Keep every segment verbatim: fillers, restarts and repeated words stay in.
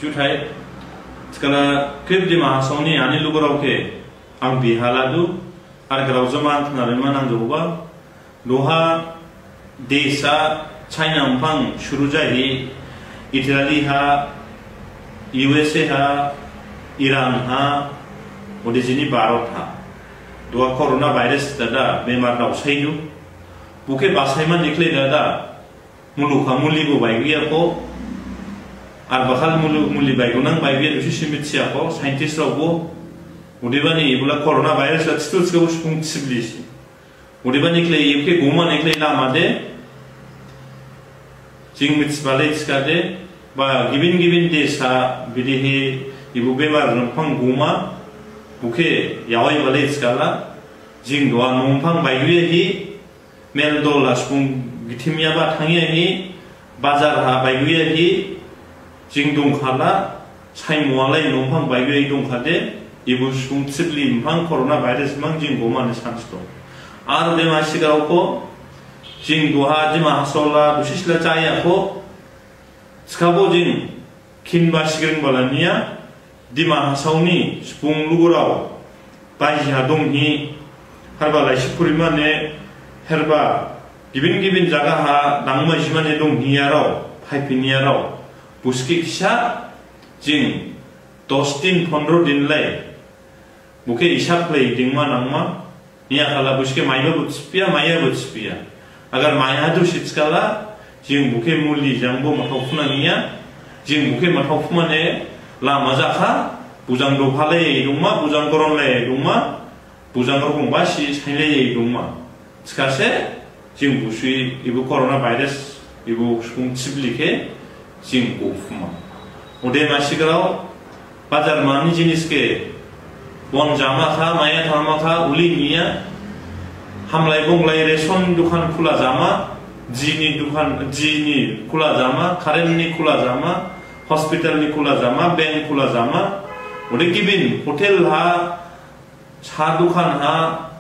Juthai, thikhala khrip Dima Hasao ni ani lugurao khe ang biha ladu, ar graojma ang khna rima nangjaoba, duha desa China bphang suru jahi, Italy ha, U S A ha, Iran ha, ode jini Bharat ha. Duha corona virus dada bemar daosaidu. Bokhe basaima ni khlai dada mulukha muli bo baiguyakho. Ar bakhal mulu-, muli baigunang baiguya dusi simit siyakho, scientist rao bo. Odebani ibola corona virus la thitu thikhabo subung thiblisi. Odebani khlai ibokhe goma ni khlai lama de. Jing mithibalai thikhade, ba gibin gibin desa bidihi ibu bemar nongphang goma, bokhe yawai balai thikhala, jing duha nongphang baiguyahi, mel dola subung githimyaba thangyahi, bajar ha baiguyahi, jing dongkhala, saimwalai nongphang baiguyahi dongkhade, ibu subung thibli bphang corona virus bphang jing goma ni chance dong. Ar bema sigarao kho, jing duha Dima Hasao la, dusi sila chayakho, thikhabo jing khinba sigring bala niya, Dima Hasao ni subung lugurao, baiji ha donghi, harba laisi phurima ne, harba gibin gibin jaga ha dangma jima ne donghi yarao, phaiphin yarao, busi khe khisa, jing dos din, pondro din lai, bokhe hisab khlai dingma nangma, niyakhala busi khe maiba bo thiphiya, maiya bo thiphiya. Agar maiha dusi thikhala, jing bokhe muli jangbo mathao phunang niya, jing bokhe mathao phumane lama jakha, bojang dophalai dongma, bojang goronlai dongma, bojang rogong basi sainlai dongma. Thikhase, jing busi ibu corona virus, ibu subung thibli khe, jing gophuma. Ode masigarao, bajar mani jinis khe, bon jama kha, maya thangma kha, uli niya, hamlai bonglai ration dukan khula jama, jini dukan, jini khula jama, current ni khula jama, hospital ni khula jama, bank khula jama, ode gibin hotel ha, sa dukan ha,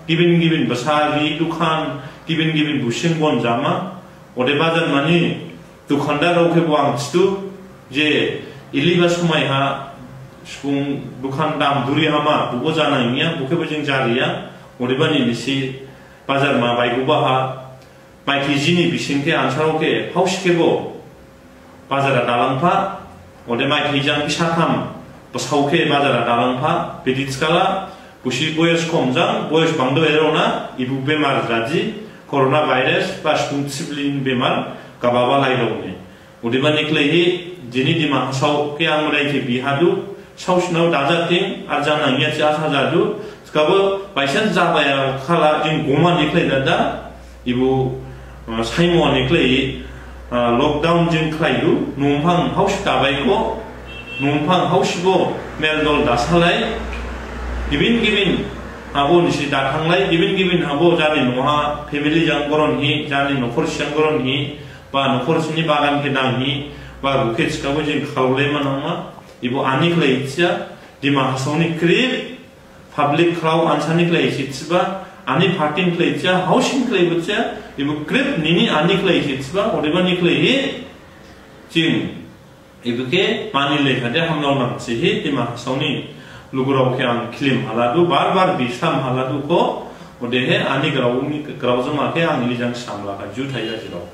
gibin gibin basa ri dukan, gibin gibin busing bon jama, ode bajar mani dukandar rao khe bo ang thidu, je iliba somai ha, subung dukan dam duri hama, bobo jana niya, bokhe bo jing jariya, odebani nisi bajar ma baiguba ha, Maithai jini bising khe ansarao khe, haosi khebo, bazar ha dalangpha, ode maithai jang bisatham, basao khe bazar ha dalangpha, bidi thikhala, busi boyos khom jang, boyos bangdo erona, ibu bemar jadi, corona virus, ba subung thibli bemar, gababa laidao ne. Odebani khlaihi, jini Dima Hasao khe ang madai khe bihadu, saosinao dajathing, ar jana niya thi asa jadu, thikhabo by chance jabaya khala jing goma ni khlai dada, ibu, uh, saimo ni khlai, uh, lockdown jing khlaidu, nongphang haosi dabaikho, nongphang haosibo meldol dasalai, gibin gibin, habo nisi dathanglai, gibin gibin habo jani noha, family jang goron hi, jani nokhor siyang goron hi, ba nokhor sini bagan khe dang hi, ba bokhe thikhabo jing khaolai manangma, ibu ani khlai thiya, Dima Hasao ni khrip, public khrao ansa ni khlai si thiba, ani party ni khlai thiya, haosi ni khlai bo thiya, ibu khrip nini ani khlai si thiba, odebani khlaihi, jing, ibu khe mani lekhade hamlao nang thihi, Dima Hasao ni lugurao khe ang khilim haladu, bar bar bisam haladu kho, odehe ani grao ni, grao jama khe ang lijang samlakha, juthai jajirao.